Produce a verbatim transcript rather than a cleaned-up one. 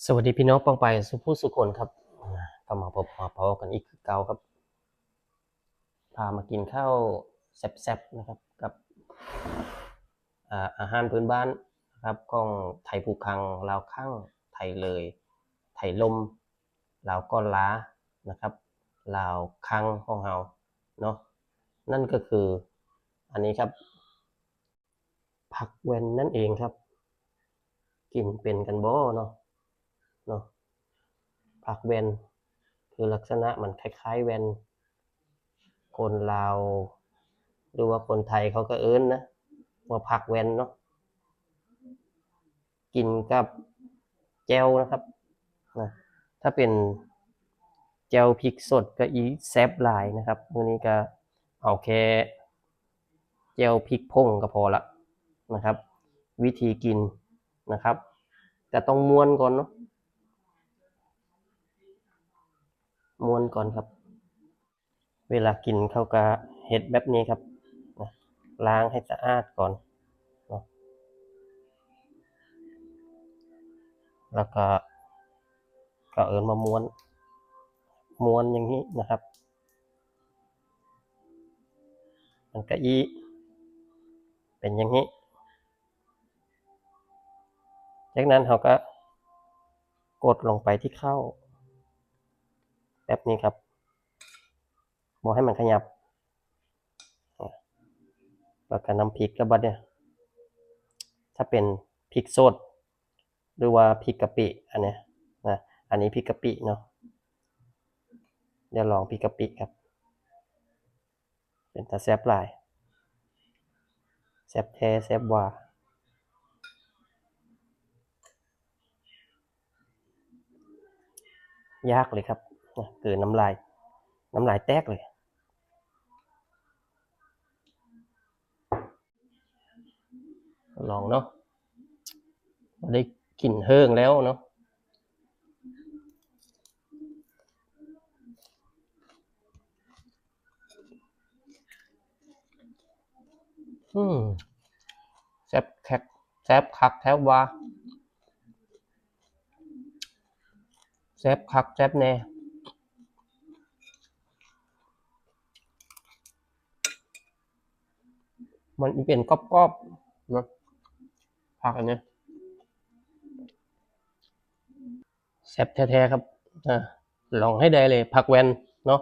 สวัสดีพี่น้องปองไปสู่ผู้สู่คนครับ อ่า ก็มาพบมาพอกันอีกคือเก่าครับ พามากินข้าวแซ่บๆนะครับ กับ อ่า อาหารพื้นบ้านนะครับ ของไทยภูคัง ลาวคั่ง ไทยเลย ไทยลม ลาวก้อนล้านะครับ ลาวคั่งของเฮาเนาะ นั่นก็คือ อันนี้ครับ ผักแว่นนั่นเองครับ กินเป็นกันบ่เนาะ เนาะ ผักแว่น คือลักษณะมันคล้ายๆแว่น คนลาว หรือว่าคนไทยเขาก็เอิ้นนะ ว่าผักแว่นเนาะ กินกับแจ่วนะครับ นะ ถ้าเป็นแจ่วพริกสดก็อีแซ่บหลายนะครับ มื้อนี้ก็เอาแค่แจ่วพริกผงก็พอละนะครับ วิธีกินนะครับ ก็ต้องม้วนก่อนเนาะ ม้วนก่อนครับ เวลากินเขาก็เฮ็ดแบบนี้ครับ นะ ล้างให้สะอาดก่อนเนาะ แล้วก็ ก็เอิ้นว่าม้วน ม้วนอย่างนี้นะครับ มันก็อีเป็นอย่างนี้ จากนั้นเขาก็กดลงไปที่ข้าว แบบนี้ครับ บ่ให้มันขยับ อ่ะ แล้วก็น้ำพริกก็บัดเนี่ย ถ้าเป็นพริกสด หรือว่าพริกกะปิ อันเนี้ยนะ อันนี้พริกกะปิเนาะ เดี๋ยวลองพริกกะปิครับ เป็นตาแซ่บหลาย แซ่บแท้แซ่บว่า ยากเลยครับ นะ กลืนน้ำลาย น้ำลายแตกเลย ลองเนาะ ได้กลิ่นเฮิ่งแล้วเนาะ อืม แซ่บแคก แซ่บคักแซ่บว่า แซ่บคักแซ่บแน่ มันเป็นกรอบๆเนาะ ผักอันเนี้ย แซ่บแท้ๆครับ อ่า ลองให้ได้เลย ผักแว่นเนาะ